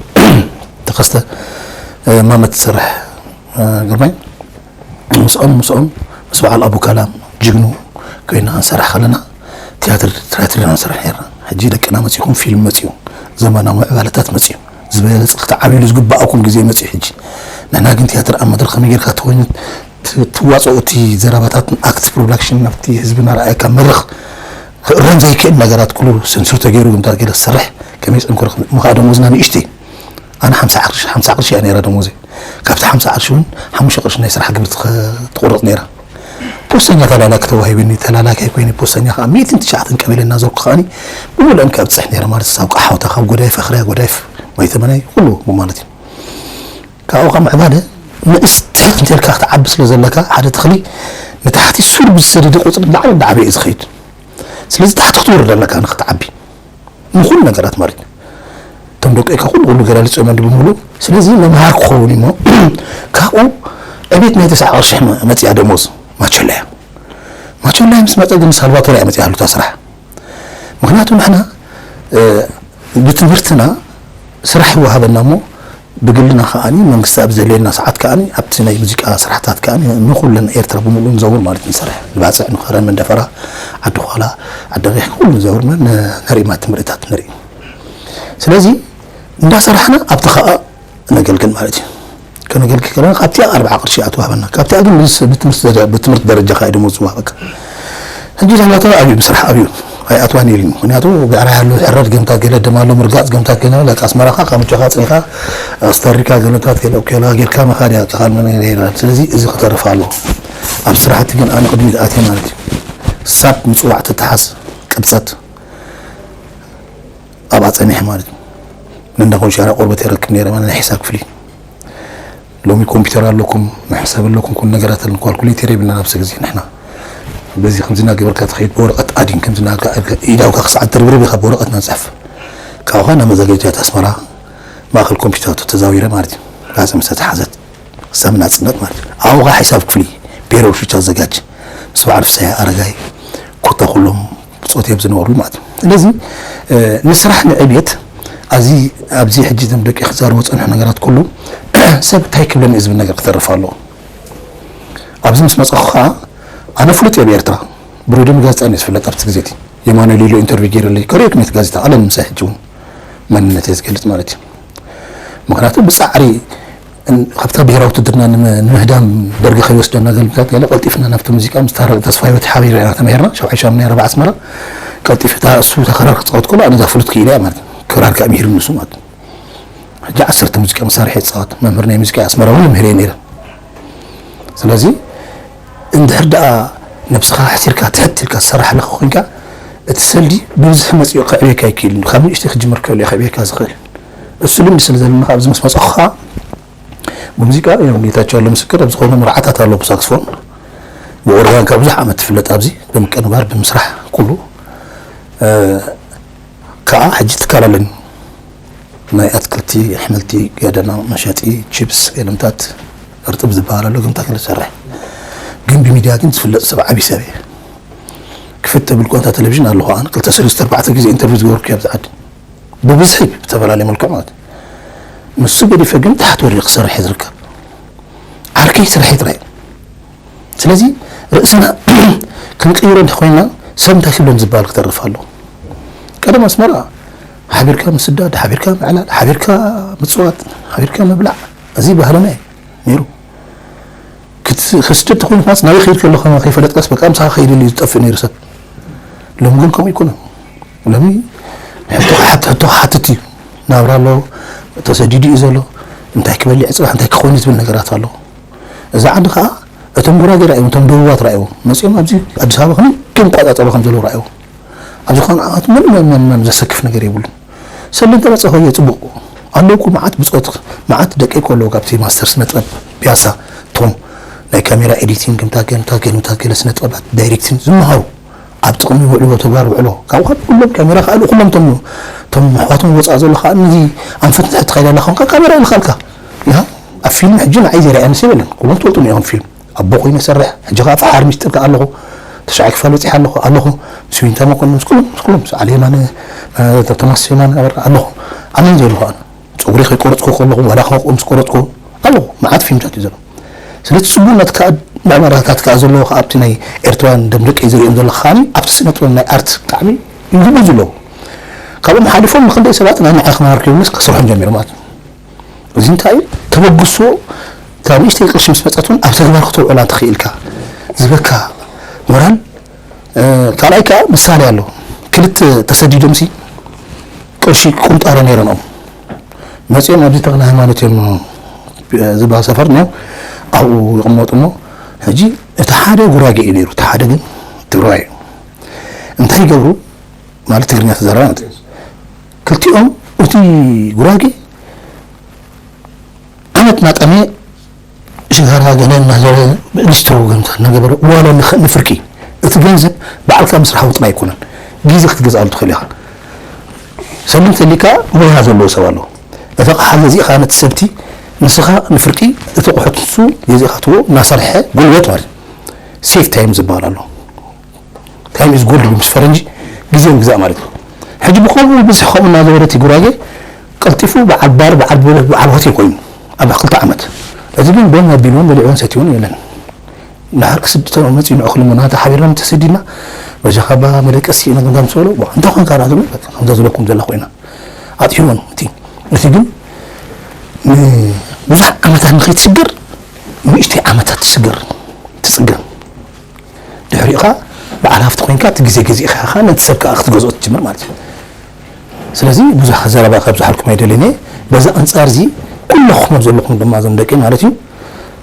ተኸስተ ማመት ዝሰርሕ ግርማይ ምስኦም ምስኦም ምስ በዓል ኣቡካላም ጅግኑ ኮይና ክንሰርሕ ከለና ትያትር ትያትር ኢና ንሰርሕ ነርና። ሕጂ ደቅና መጺኹም፣ ፊልም መጺኡ፣ ዘመናዊ ምዕባለታት መጺኡ፣ ዝበለጸ ክትዓብይሉ ዝግባኣኩም ግዜ መጺኡ። ሕጂ ንሕና ግን ትያትር ኣብ መድረኽ ከመይ ጌርካ ትኾይኑ ት-፣ ትዋጽኦ፣ እቲ ዘረባታትን ኣክት ፕሮዳክሽን ናብቲ ህዝብና ረኣየካ መድረኽ ክእረም ዘይክእል ነገራት ኩሉ ሰንሱር ተገይሩ፣ ገምታት ገለ ዝሰርሕ ከመይ ጸንኮረ እሞ ከዓ ደሞዝና ንእሽተይ። ኣነ ሓምሳ ቅርሺ፣ ሓምሳ ቅርሺ እያ ነይራ ደሞዘይ። ካብቲ ሓምሳ ቅርሺ እውን ሓሙሽተ ቅርሺ ናይ ስራሕ ግብሪ ትኸ-፣ ትቑረጽ ነይራ። ፖስተኛ ተላላኪ ተዋሂብኒ፣ ተላላካይ ኮይነ ፖስተኛ ከዓ ሚእትን ትሽዓተን ቀበሌ እናዞርኩ ከዓኒ ብምሉኦም ከብጽሕ ነይረ ማለት እዩ። ሳብ ቃሓውታ፣ ካብ ጎዳይፍ፣ ኣኽርያ፣ ጎዳይፍ፣ ማይተመናይ፣ ኩሉ ማለት እዩ። ካብኡ ካብ ምዕባለ ንእስቲ እንተልካ ክትዓቢ ስለ ዘለካ፣ ሓደ ተኽሊ ንታሕቲ ሱር ብዝሰደደ ቁጽሪ ላዕሊ እንዳዓበየ እዩ ዝኸይድ። ስለዚ ታሕቲ ክትወርድ ኣለካ ንክትዓቢ። ንኹሉ ነገራት ማለት እዩ። እቶም ደቀይካ ኩሉ ኩሉ ገላሊጾም እንዲ ብምሉእ። ስለዚ መምሃር ክኸውን እሞ ካብኡ ዕቤት ናይ ተስዓ ቅርሺ መ-፣ መጺኣ ደሞዝ ማቸላ እያ። ማቸላ ምስ መጸ ግን ሳልቫቶር እያ መጺኣ ህሉታ ስራሕ። ምኽንያቱ ንሕና፣ እ፣ ብትምህርትና ስራሕ ይወሃበና እሞ ብግልና ከዓኒ መንግስቲ ኣብ ዘድልየና ሰዓት ከዓኒ ኣብቲ ናይ ሙዚቃ ስራሕታት ከዓኒ ንኹለን ኤርትራ ብምሉእ ንዘውር ማለት ንሰርሕ። ንባጽዕ፣ ንኸረን፣ መንደፈራ፣ ዓዲ ዃላ፣ ዓዲ ቐይሕ ኩሉ ንዘውር ን-፣ ንርኢ ማለት ምርኢታት ንርኢ። ስለዚ እንዳሰራሕና ኣብቲ ኸኣ ነገልግል ማለት እዩ። ከነገልግል ከለና ካብቲኣ ኣርብዓ ቅርሺ እያ ትወሃበና። ካብቲኣ ግን ምስ ብትምህርቲ ደረ-፣ ብትምህርቲ ደረጃኻ እዩ ደሞዝ ዝወሃበካ። ሕጂ ዳኛታት ኣብዩ፣ ብስራሕ ኣብዩ ኣይኣትዋን ኢሉ። ምኽንያቱ ብዕራይ ኣሎ፣ ሕረድ ገምታት ገለ ደማ ኣሎ፣ ምርጋጽ ገምታት ገለ ኣሎ። ኣስመራኻ ካብ ምጆኻ ጽኒኻ ኣስተሪካ ገለታት ገለ ኦኬላ ጌርካ መኻድ እያ፣ ቃል መን ገለ ይላል። ስለዚ እዚ ክተርፍ ኣለዎ። ኣብ ስራሕቲ ግን ኣነ ቅድሚት ኣትየ ማለት እዩ። ሳብ ምጽዋዕ ትተሓዝ ቅብጸት ኣብኣ ጸኒሐ ማለት እዩ። ንእንዳ ኮንሻራ ቆርበት የረክብ ነይረ ማለት ናይ ሒሳብ ክፍሊ። ሎሚ ኮምፒውተር ኣለኩም፣ መሕሰብ ኣለኩም፣ ኩሉ ነገራት ኣለኩም። ካልኩሌተር የብልና ናብዚ ግዜ ንሕና። በዚ ከምዚ እናገበርካ ትኸይድ፣ ብወረቐት ኣዲን ከምዚ እናገበርካ ኢዳውካ ክሳዕ ትርብርብ ኢኻ ብወረቐት ነንጽሕፍ። ካብኡ ኸዓ ናብ መዘጋጀት ኣስመራ ማእከል ኮምፒውተራቱ ተዛዊረ ማለት እዩ። ጋዜጣ ምስ ተተሓዘት ክሳብ ናጽነት ማለት እዩ። ኣብኡ ኸዓ ሒሳብ ክፍሊ፣ ፔሮል ሽቻ ኣዘጋጅ፣ ምስ በዓል ፍስሃ ኣረጋይ፣ ኮታ ኩሎም ብጾት እዮም ዝነበሩ ማለት እዩ። ስለዚ፣ እ፣ ንስራሕ ንዕብየት፣ ኣዚ፣ ኣብዚ ሕጂ እዞም ደቂ ክዛረቡ ዝጸንሑ ነገራት ኩሉ፣ ሰብ እንታይ ክብለኒ እዩ ዝብል ነገር ክተርፍ ኣለዎ። ኣብዚ ምስ መጻኹ ኸዓ፣ ኣነ ፍሉጥ እየ ብኤርትራ። ብሬድዮን ጋዜጣን እየ ዝፍለጥ ኣብቲ ግዜ እቲ። የማነ ሊሎ ኢንተርቪው ገይረለይ፣ ከርእየኩም እቲ ጋዜጣ፣ ኣለኒ ምሳይ ሕጂ እውን። መንነተይ ዝገልጽ ማለት እዩ። ምኽንያቱ ብጻዕሪ እን-፣ ካብታ ብሄራዊ ውትድርና ንመ-፣ ንምህዳም ደርጊ ከይወስደና ገልብታት ገለ ቀልጢፍና ናብቲ ሙዚቃ ምስ ታረ-፣ ተስፋ ህይወት ሓቢርና ኢና ተማሂርና። ሻብዓይ ሻሙናይ ረብዓ ኣስመራ ቀልጢፈ እታ እሱ እታ ክራር ክጻወት ከሎ ኣነ እዛ ፍሉት ክኢለ እያ ማለት እዩ። ክራር ከኣ ምሂሩ ንሱ ማለት እዩ። ሕጂ ዓሰርተ ሙዚቃ መሳርሒ ይጻወት። መምህር ናይ ሙዚቃ ኣስመራ እውን ይምህር እየ ነይረ። ስለዚ እንድሕር ደኣ ነብስኻ ኣሕሲርካ ትሕት ኢልካ ትሰርሕ ኣለኻ ኮይንካ፣ እቲ ሰልዲ ብብዝሒ መጺኡ ከዕብየካ ኣይክእልን። ካብ ንእሽተይ ክጅምር ከሎ እዩ ከዕብየካ ዝኽእል። እሱ ልምዲ ስለ ዘለና ኣብዚ ምስ መጻኹ ኸኣ ብሙዚቃ እዮም ጌታቸው ኣሎ ምስክር ኣብ ዝኾነ መርዓታት ኣሎ ብሳክስፎን። ብኦርጋኒካ ብዙሕ ዓመት ትፍለጥ ኣብዚ ብምቅንባር ብምስራሕ ኩሉ። እ፣ ከዓ ሕጂ ትካል ኣለኒ። ናይ ኣትክልቲ፣ ኣሕምልቲ፣ ገደና መሸጢ፣ ቺፕስ፣ ገለምታት፣ እርጥብ ዝበሃል ኣሎ፣ ገምታ ገለ ዝሰርሕ። ግን ብሚድያ ግን ዝፍለጥ ሰብ፣ ዓብዪ ሰብ እየ። ክፍት ተብል ኮንታ ቴሌቪዥን ኣለኹ። ኣነ ክልተ ሰለስተ ኣርባዕተ ግዜ ኢንተርቪው ዝገበርኩ ኣብዚ ዓዲ። ብብዝሒ ብዝተፈላለየ መልክዕ ማለት እዩ። ንሱ ገዲፈ ግን ታሕቲ ወሪደ ክሰርሕ እየ ዝርከብ። ዓርከይ ስርሐይ ጥራይ እዩ። ስለዚ ርእስና ክንቅይሮ እንተኾይና ሰብ እንታይ ክብለን ዝበሃል ክተርፍ ኣለዎ። ቀደም ኣስመራ ሓቢርካ ምስዳድ፣ ሓቢርካ ምዕላል፣ ሓቢርካ ምጽዋት፣ ሓቢርካ ምብላዕ፣ እዚ ባህልና እዩ ነይሩ። ክት-፣ ክስደድ ተኾይኑ ኳስ ናበይ ከይድ ከለኹ ከይፈለጥካስ በቃ ምሳኻ ከይድ ኢሉ እዩ ዝጠፍእ ነይሩ ሰብ። ሎሚ ግን ከምኡ ኣይኮነን። ሎሚ ሕቶ ክሓት-፣ ሕቶ ክሓትት እዩ። ናብራ ኣሎ፣ ተሰዲዱ እዩ ዘሎ። እንታይ ክበልዕ ጽባሕ እንታይ ክኾን እዩ ዝብል ነገራት ኣሎ። እዚ ዓዲ ኸኣ እቶም ጉራጌ ራእዮም፣ እቶም ደቡባት ራእዮም። መጺኦም ኣብዚ ኣዲስ ኣበባ ከመይ ገይሮም ይቆጻጸሩ ከም ዘለዉ ራእዮም። ኣብዚ ኸኣ ንዓት ምንም፣ ምንም፣ ምንም ዘሰክፍ ነገር የብሉን። ሰልዲ እንተመጸ ኸየ ጽቡቕ ኣለውኩ። መዓት ብጾት፣ መዓት ደቀይ እኮ ኣለዉ ካብቲ ማስተር ስነ ጥበብ ፒያሳ፣ እቶም ናይ ካሜራ ኤዲቲንግ፣ ገምታ፣ ገምታ፣ ገምታ፣ ገለ ስነ ጥበባት ዳይሬክቲንግ ዝመሃሩ፣ ኣብ ጥቕሚ ውዕሎ፣ ተግባር ውዕሎ፣ ካብኡ ካብ ኩሎም ካሜራ ከኣሉ ኩሎም እቶም፣ እቶም ኣሕዋቶም ወጻእ ዘሎ ከኣ ነዚ ኣንፈት ንታሕቲ ከይዳ ኣላ ኾንካ ካሜራ ይልኻልካ። ያ፣ ኣብ ፊልም ሕጂ ንዓይ ዘይረኣየኒ ሰብ የለን። ኩሎም ትፈልጡኒ ኢኹም ፊልም። ኣቦ ኮይኑ ይሰርሕ፣ ሕጂ ኸኣ ፈሓር ሚስጥር ከኣ ኣለኹ። ተሽዓይ ክፋል በጺሐ ኣለኹ፣ ኣለኹ። ምስ ዊንታ መኮንን፣ ምስ ኩሎም፣ ምስ ኩሎም፣ ምስ ዓሊ የማነ፣ እ፣ ቶማስ የማነ ኣበራ ኣለኹ። ኣመን ዘይብልኹ ኣነ። ጸጉሪ ከይቆረጽኩ ከለኹ፣ ዋላ ከቕኦም ምስ ቆረጽኩ ኣለኹ። መዓት ፊልምታት እዩ ዘሎ። ስለዚ ጽቡቕነት ከኣ ምዕባለታት ከኣ ዘለዎ ከኣ ኣብቲ ናይ ኤርትራውያን ደም ደቀይ ዝርእዮም ዘለኹ ከኣ ኣብቲ ስነ ጥበብ ናይ ኣርት ብጣዕሚ ይህቡ ዘለዉ። ካብኦም ሓሊፎም ንኽንደይ ሰባት ናይ ንዓይ ክመሃር ክብሉስ ክሰርሖም ጀሚሮም ማለት እዩ። እዚ እንታይ እዩ? ተበግሶ፣ እታ ንእሽተይ ቅርሺ ምስ መጸት እውን ኣብ ተግባር ክተውዕላ እንተኽኢልካ ዝህበካ ሞራል። እ፣ ካልኣይ ከኣ ምሳሌ ኣሎ። ክልተ ተሰዲዶምሲ ቅርሺ ቁንጣሮ ነይረንኦም። መጺኦም ኣብዚ ተኽለ ሃይማኖት እዮም፣ እ፣ ዝበሃል ሰፈር ነው። ኣብኡ ይቕመጡ እሞ፣ ሕጂ እቲ ሓደ ጉራጌ እዩ ነይሩ፣ እቲ ሓደ ግን ትግራዋይ እዩ። እንታይ ይገብሩ? ማለት ትግርኛ ተዛረባ ማለት እዩ። ክልቲኦም እቲ ጉራጌ ዓመት እናጠመየ ሽጋራ ገለ እናዘረ ሊስትሮ ገምታ እናገበረ ዋላ ንኸ-፣ ንፍርቂ እቲ ገንዘብ ባዕልካ ምስራሕ ጥራይ ኣይኮነን፣ ግዜ ክትገዝኣሉ ትኽእል ኢኻ። ሰልም ተሊካ ሞያ ዘለዎ ሰብ ኣሎ። እቲ ኣቕሓ ገዚእኻ ነቲ ሰብቲ ንስኻ ንፍርቂ እቲ ኣቑሑት ንሱ ገዚእኻ ትዎ እናሰርሐ ጉልበት ማለት እዩ። ሴፍ ታይም ዝበሃል ኣሎ። ታይም ኢዝ ጎልድ ምስ ፈረንጂ ግዜ ምግዛእ ማለት እዩ። ሕጂ ብኸምኡ ብዝሒ ከምኡ እናገበረ እቲ ጉራጌ ቀልጢፉ በዓል ባር፣ በዓል ብረት፣ በዓል ሆቴል ኮይኑ ኣብ ክልተ ዓመት። እዚ ግን ደም ኣቢልዎን በሊዕዎን ሰትይዎን የለን። ንሓር ክስድተን መጺኡ ንዕኹል እሞ ናታ ሓቢርና ተሰዲድና በጃ ካባ መደቀሲ ኢና ገምጋም ሰሎ፣ ዋ፣ እንታይ ኾንካ ናቱ? በቃ ከምዛ ዝበልኩም ዘላ ኮይና ኣጥሒሮን። እቲ፣ እቲ ግን ንብዙሕ ዓመታት ንኸይትስገር ንእሽተይ ዓመታት ትስገር፣ ትጽገም። ድሕሪኡ ኸኣ በዓል ሃፍቲ ኮይንካ እቲ ግዜ ገዚእኻ ኸኣ ነቲ ሰብ ከኣ ክትገዝኦ ትጅምር ማለት እዩ። ስለዚ ብዙሕ ዘረባ ከብዝሓልኩም ኣይደልን እየ። በዚ ኣንጻር እዚ ኩለኹም ኣብ ዘለኹም ድማ እዞም ደቂ ማለት እዩ፣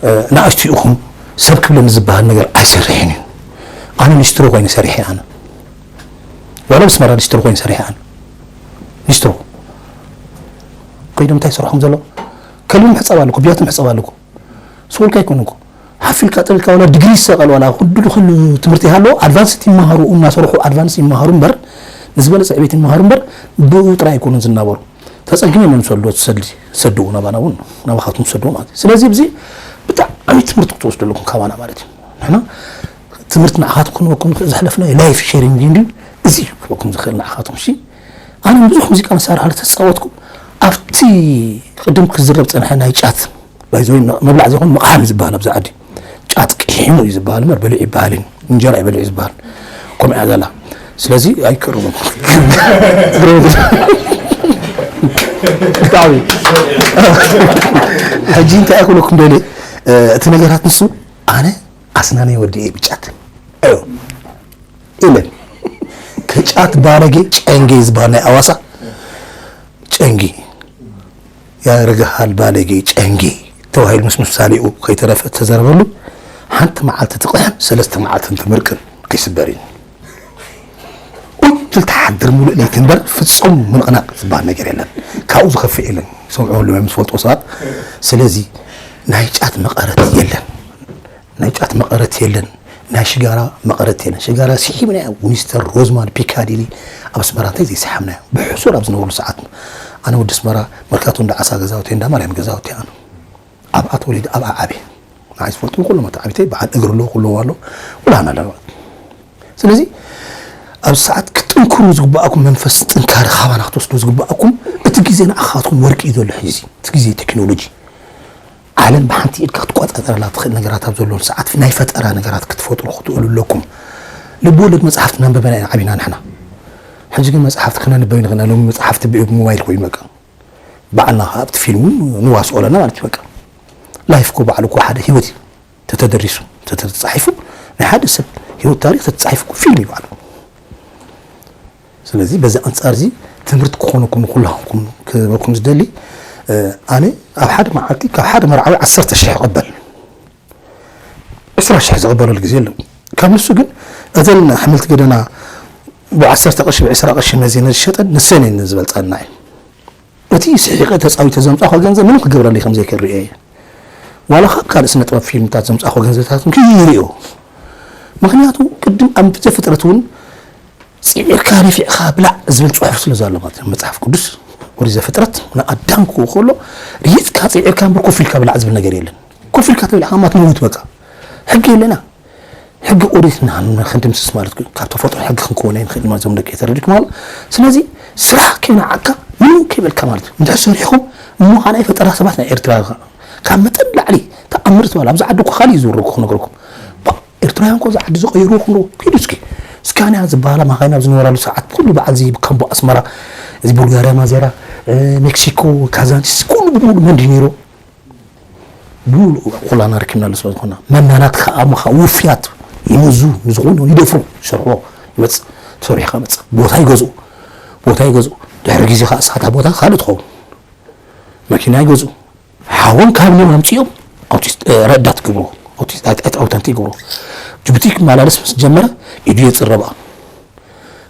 እ፣ ንኣሽቱ ኢኹም፣ ሰብ ክብለኒ ዝበሃል ነገር ኣይሰርሕን እዩ። ኣነ ሊስትሮ ኮይነ ሰሪሐ ኣነ። ዋላ ብስመራ ሊስትሮ ኮይነ ሰሪሐ ኣነ። ሊስትሮ። ከይዶም እንታይ ይሰርሑ ከም ዘለዉ? ከልቢ ምሕጻብ ኣለኩ፣ ቢያቲ ምሕጻብ ኣለኩ። ስወልካ ኣይኮነን እኮ። ሓፍ ኢልካ ጠቢልካ ዋላ ዲግሪ ይሰቐል ዋላ ኩሉ ኩሉ ትምህርቲ ይሃለዎ፣ ኣድቫንስድ ይመሃሩ፣ እናሰርሑ ኣድቫንስ ይመሃሩ እምበር፣ ንዝበለጸ ዕቤት ይመሃሩ እምበር፣ ብኡ ጥራይ ኣይኮኑን ዝናበሩ። ተጸጊሞም እዮም ዝሰዱ፣ ዝሰድ-፣ ዝሰድዎ ናባና እውን፣ ናባኻትኩም ዝሰድዎ ማለት እዩ። ስለዚ ኣብዚ ብጣዕሚ ትምህርቲ ክትወስዱ ኣለኩም ካባና ማለት እዩ። ንሕና ትምህርቲ ንዓኻትኩም ክንበኩም ንኽእል ዘሕለፍናዮ ላይፍ ሼሪንግ እንድዩ፣ እዚ እዩ ክበኩም ዝኽእል ንዓኻትኩም። እሺ፣ ኣነ ብዙሕ ሙዚቃ መሳርሒ ተጻወትኩ። ኣብቲ ቅድም ክዝረብ ጸንሐ ናይ ጫት ባይዘወይ መብላዕ ዘይኮን ምቕሓም እዩ ዝበሃል ኣብዚ ዓዲ። ጫት ቅሒሙ እዩ ዝበሃል እምበር በሊዑ ይበሃል እዩ። እንጀራ እዩ በሊዑ ዝበሃል። ከምኡ እያ ዘላ። ስለዚ ኣይቀርቡን። ብጣዕሚ። ሕጂ እንታይ ክብለኩም ደልየ፣ እ፣ እቲ ነገራት ንሱ ኣነ ኣስናነይ ወዲ እየ ብጫት። ኣዮ። ኢለን። ከጫት ባለጌ ጨንጌ ዝበሃል ናይ ኣዋሳ ጨንጌ። ያረግሃል ባለጌ ጨንጌ ተባሂሉ ምስ ምሳሌኡ ከይተረፈ እተዘረበሉ፣ ሓንቲ መዓልቲ ትቕሕም፣ ሰለስተ መዓልቲ እንትምርቅን ከይስበር እዩ። ቁጭ ኢልካ ሓድር ሙሉእ ለይቲ እምበር ፍጹም ምንቕናቕ ዝበሃል ነገር የለን። ካብኡ ዝኸፍእ የለን። ሰምዑ ኣለዉ እዮም ዝፈልጡ ሰባት። ስለዚ ናይ ጫት መቐረት የለን። ናይ ጫት መቐረት የለን። ናይ ሽጋራ መቐረት የለን። ሽጋራ ስሒብናዮ፣ ዊንስተን፣ ሮዝማን፣ ፒካዲሊ፣ ኣብ ኣስመራ እንታይ ዘይሰሓብናዮ። ብሕሱር ኣብ ዝነበሩ ሰዓት ኣነ ወዲ ኣስመራ መርካቶ እንዳ ዓሳ ገዛውቲ፣ እንዳ ማርያም ገዛውቲ ኣነ ኣብኣ ተወሊደ ኣብኣ ዓብየ። ንዓይ ዝፈልጡ ኩሎም ኣቲ ዓቢተይ በዓል እግሪ ኣለዉ፣ ኩለዎ ኣሎ፣ ኩላና ኣለና። ስለዚ ኣብ ሰዓት ክትጥንክሩ ዝግባኣኩም፣ መንፈስ ጥንካረ ካባና ክትወስዱ ዝግባኣኩም፣ እቲ ግዜ ንዓኻትኩም ወርቂ እዩ ዘሎ ሕዚ። እቲ ግዜ ቴክኖሎጂ፣ ዓለም ብሓንቲ ኢድካ ክትቆጻጸረላ ትኽእል ነገራት ኣብ ዘለውን ሰዓት ናይ ፈጠራ ነገራት ክትፈጥሩ ክትእሉ ኣለኩም። ልብ ወለድ መጽሓፍቲ እናንበበና ኢና ዓቢና ንሕና። ሕጂ ግን መጽሓፍቲ ክነንበብ ንኽእልና ሎሚ መጽሓፍቲ ብሞባይል ኮይኑ በቃ። ባዕልና ኸዓ ኣብቲ ፊልም እውን ንዋስኦ ኣለና ማለት እዩ። በቃ ላይፍ እኮ ባዕሉ እኮ ሓደ ህይወት እዩ። ተተደሪሱ፣ ተተጻሒፉ፣ ናይ ሓደ ሰብ ህይወት ታሪኽ ተተጻሒፉ እኮ ፊልም እዩ ባዕሉ። ስለዚ በዚ ኣንጻር እዚ ትምህርቲ ክኾነኩም ንኩላኹም ክበኩም ዝደሊ፣ እ፣ ኣነ ኣብ ሓደ መዓልቲ ካብ ሓደ መርዓዊ ዓሰርተ ሽሕ ይቕበል። ዕስራ ሽሕ ዝቕበለሉ ግዜ ኣሎ። ካብ ንሱ ግን እተን ኣሕምልቲ ገደና ብዓሰርተ ቅርሺ፣ ብዕስራ ቅርሺ መዚነ ዝሸጠን ንሰን እየን ዝበልጻና እየን። እቲ ስሒቐ ተጻዊተ ዘምጻእኳ ገንዘብ ምንም ክገብረለይ ከም ዘይክእል ርእየ እየ። ዋላ ካብ ካልእ ስነ ጥበብ ፊልምታት ዘምጻእኳ ገንዘብታት እውን ክይርእዮ። ምኽንያቱ ቅድም ኣብ ዘፍጥረት እውን ጽዒርካ ነፊዕካ ብላዕ ዝብል ጽሑፍ ስለ ዘሎ ማለት እዩ። መጽሓፍ ቅዱስ ኦሪት ዘፍጥረት ንኣዳም ክህቦ ከሎ ርሂጽካ ጽዒርካ እምበር ኮፍ ኢልካ ብላዕ ዝብል ነገር የለን። ኮፍ ኢልካ ተበሊዕካ ድማ ትመውት በቃ። ሕጊ የለና። ሕጊ ኦሪትና ንክንድምስስ ማለት እዩ። ካብ ተፈጥሮ ሕጊ ክንከውን ኣይንኽእል ማለት እዞም ደቂ ተረዲእኩም ኣሎ። ስለዚ ስራሕ ከይነዓቅካ ምንም ከይበልካ ማለት እዩ። እንድሕር ሰሪሕኩም እሞ ከዓ ናይ ፈጠራ ሰባት ናይ ኤርትራ ካብ መጠን ላዕሊ ተኣምር ትበሃል። ኣብዚ ዓዲ እኮ ካልእ እዩ ዝውረድ ክነግረኩም። ባ፣ ኤርትራውያን እኮ እዚ ዓዲ ዝቐይርዎ ክብሎ ኪዱ እስኪ። ስካንያ ዝበሃላ ማኻይን ኣብ ዝነበራሉ ሰዓት ኩሉ በዓል እዚ ካምቦ ኣስመራ፣ እዚ ቡልጋርያ ማዜራ፣ እ፣ ሜክሲኮ፣ ካዛንቺስ ኩሉ ብሙሉ መን ድዩ ነይሩ? ብሙሉ ኩላና ረኪብናሉ ስለ ዝኾና። መናናት ከዓ ምኻ ውፍያት ይመዙ፣ ንዝኾነ ይደፍሩ፣ ይሰርሕዎ፣ ይመጽእ፣ ተሰሪሑ ከመጽእ። ቦታ ይገዝኡ፣ ቦታ ይገዝኡ። ድሕሪ ግዜ ከዓ እሳታ ቦታ ካልእ ትኸውን። መኪና ይገዝኡ። ሓዎም ካብ ኒው ኣምጺኦም ኣውቲስት፣ እ፣ ረዳት ይገብርዎ። ኣውቲስት፣ ኣውት-፣ ኣውት-፣ ኣውታንቲ ይገብርዎ። ጅቡቲ ክመላለስ ምስ ጀመረ ኢዱ የጽረባ።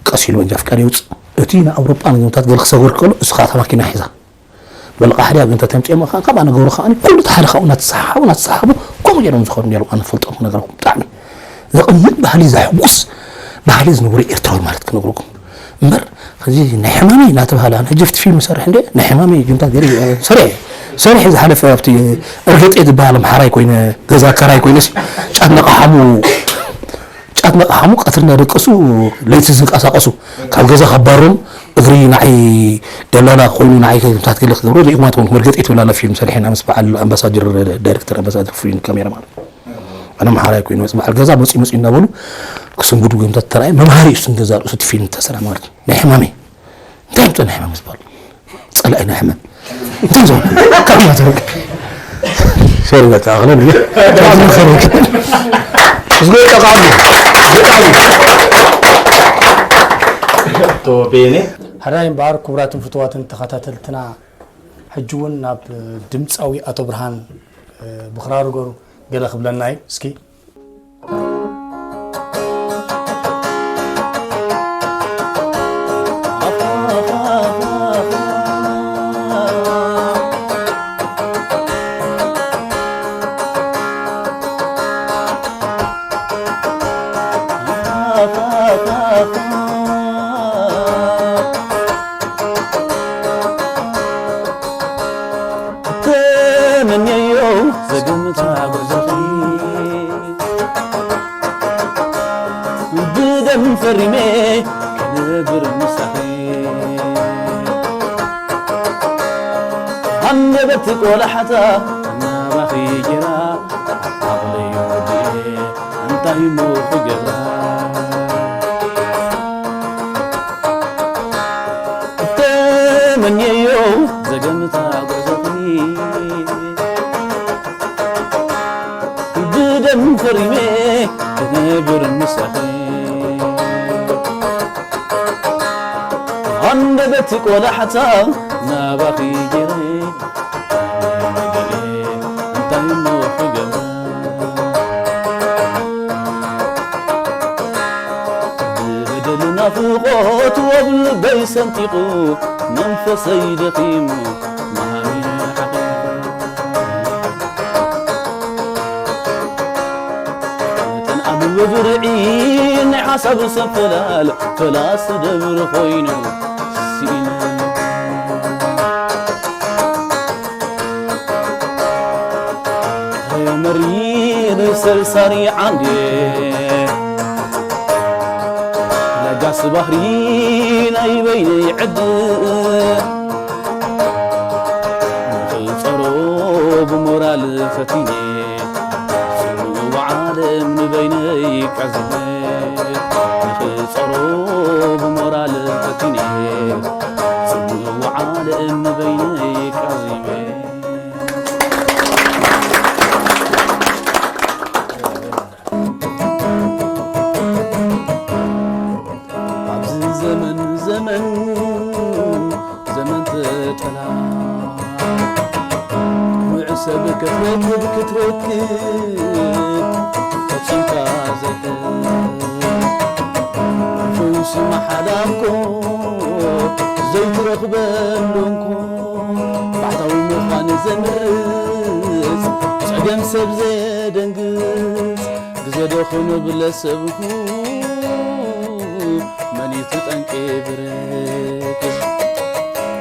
ቀስ ኢሉ መንጃ ፍቃድ የውጽእ። እቲ ንኣውሮጳ ንገምታት ገለ ክሰጉር ከሎ፣ እሱ ከዓ እታ ማኪና ሒዛ። በልቃ ሕድያ ግን ተተምጽኦም ከኣ፣ ካብኣ ነገሩ ከኣ ኩሉ እቲ ሓደ ካብኡ እናተሰሓሓቡ፣ እናተሰሓሓቡ፣ ከምኡ ገይሮም ዝኸዱ ነይሮም። ኣነ ፈልጦም ክነግረኩም ብጣዕሚ ዘቐንእ ባህሊ፣ ዘሕጉስ ባህሊ ዝነበሩ ኤርትራዊ ማለት ክነግረኩም። እምበር፣ ሕጂ ናይ ሕማመይ እናተባህለ፣ ኣነ ሕጂ ኣብቲ ፊልም ሰርሕ እንደ፣ ናይ ሕማመይ ግምታት ገይረ፣ ሰሪሐ፣ ሰሪሐ ዝሓለፈ ኣብቲ እርገጤ ዝበሃል ኣምሓራይ ኮይነ፣ ገዛ ኣካራይ ኮይነሲ፣ ጫት ነቐሓሙ፣ ጫት ነቐሓሙ ቀትሪ እናደቀሱ ለይቲ ዝንቀሳቐሱ፣ ካብ ገዛ ከባሮም እግሪ ንዓይ ደላላ ኮይኑ ንዓይ ምታት ገለ ክገብሮ ርኢኹማ ትኾኑ። መርገጢ ትብል ኣላ ፊልም ሰሪሐና ምስ በዓል ኣምባሳደር፣ ዳይሬክተር ኣምባሳደር ፍሉይ ካሜራ ማለት እዩ። ኣነ ኣምሓራይ ኮይኑ ምስ በዓል ገዛ መፂኡ መፂኡ እናበሉ ክስንጉዱ ገምታት ተራእየ። መምሃሪ እዩ እሱን ገዛ ርእሱ እቲ ፊልም ተሰራ ማለት እዩ። ናይ ሕማመይ እንታይ ኣምፅኦ ናይ ሕማም ዝበሃል? ጸላኢ ናይ ሕማም። እንታይ ዞ? ካብ ማተር። ሶሪ፣ በቃ፣ ኣኽለን እዩ። ካብ ዝመኸረ። ዝጎይ ጠቃሚ። ቶቤኔ። ሓራይ እምበኣር፣ ክቡራትን ፍቱዋትን ተኸታተልትና፣ ሕጂ እውን ናብ ድምፃዊ ኣቶ ብርሃን፣ እ፣ ብኽራሩ ገሩ ገለ ክብለና እዩ። እስኪ። ተመንየዮ ዘገምታ ጉዕዞኺ ብደም ፈሪመ ክነብር ምሳኺ። ሃንደበት ቆላሕታ ናባኺ ጌራ ዓቕለይ ወዲኤ እንታይ እሞ ክገብራ። ተመንየዮ ዘገምታ ጉዕዞኺ ብደም ፈሪመ ክነብር ምሳኺ። ሃንደበት ቆላሕታ ናባኺ ገይረ እንታይ እሞ ክገብር። ብበደል ናፍቖት ወብ ልበይ ሰንጢቑ መንፈሰይ ደኺሙ መሃሪ ሓቒቑ። መጠን ኣብ ወብርዒ ናይ ሓሳብ ሰፈላል ፈላስ ደብሪ ኮይኑ ስኢነ። መሪር ሰርሳሪ ዓንዴ ለጋስ ባህሪ ናይ በይነይ ዕድ ንኽጸሮ ብሞራል ፈቲነ ጽምዋ ዓለም ንበይነይ ቀዚመ ንኽጸሮ ብሞራል ፈቲነ ጽምዋ ዓለም ንበይነይ ቀዚመ። ኣብዚ ዘመን ዘመን ዘመን ተጠላ ውዕ ሰብ ክትረክብ ክትረክብ ፈጺምካ ዘይሕብ ፈውሲ መሓዳምኮ ዘይትረኽበሉ እንኮ ባሕታዊ ምዃን ዘምርጽ ጸገም ሰብ ዘየደንግጽ ግዜ ዶ ክንብለ ሰብኩ መን እዩ እቲ ጠንቂ ብርክ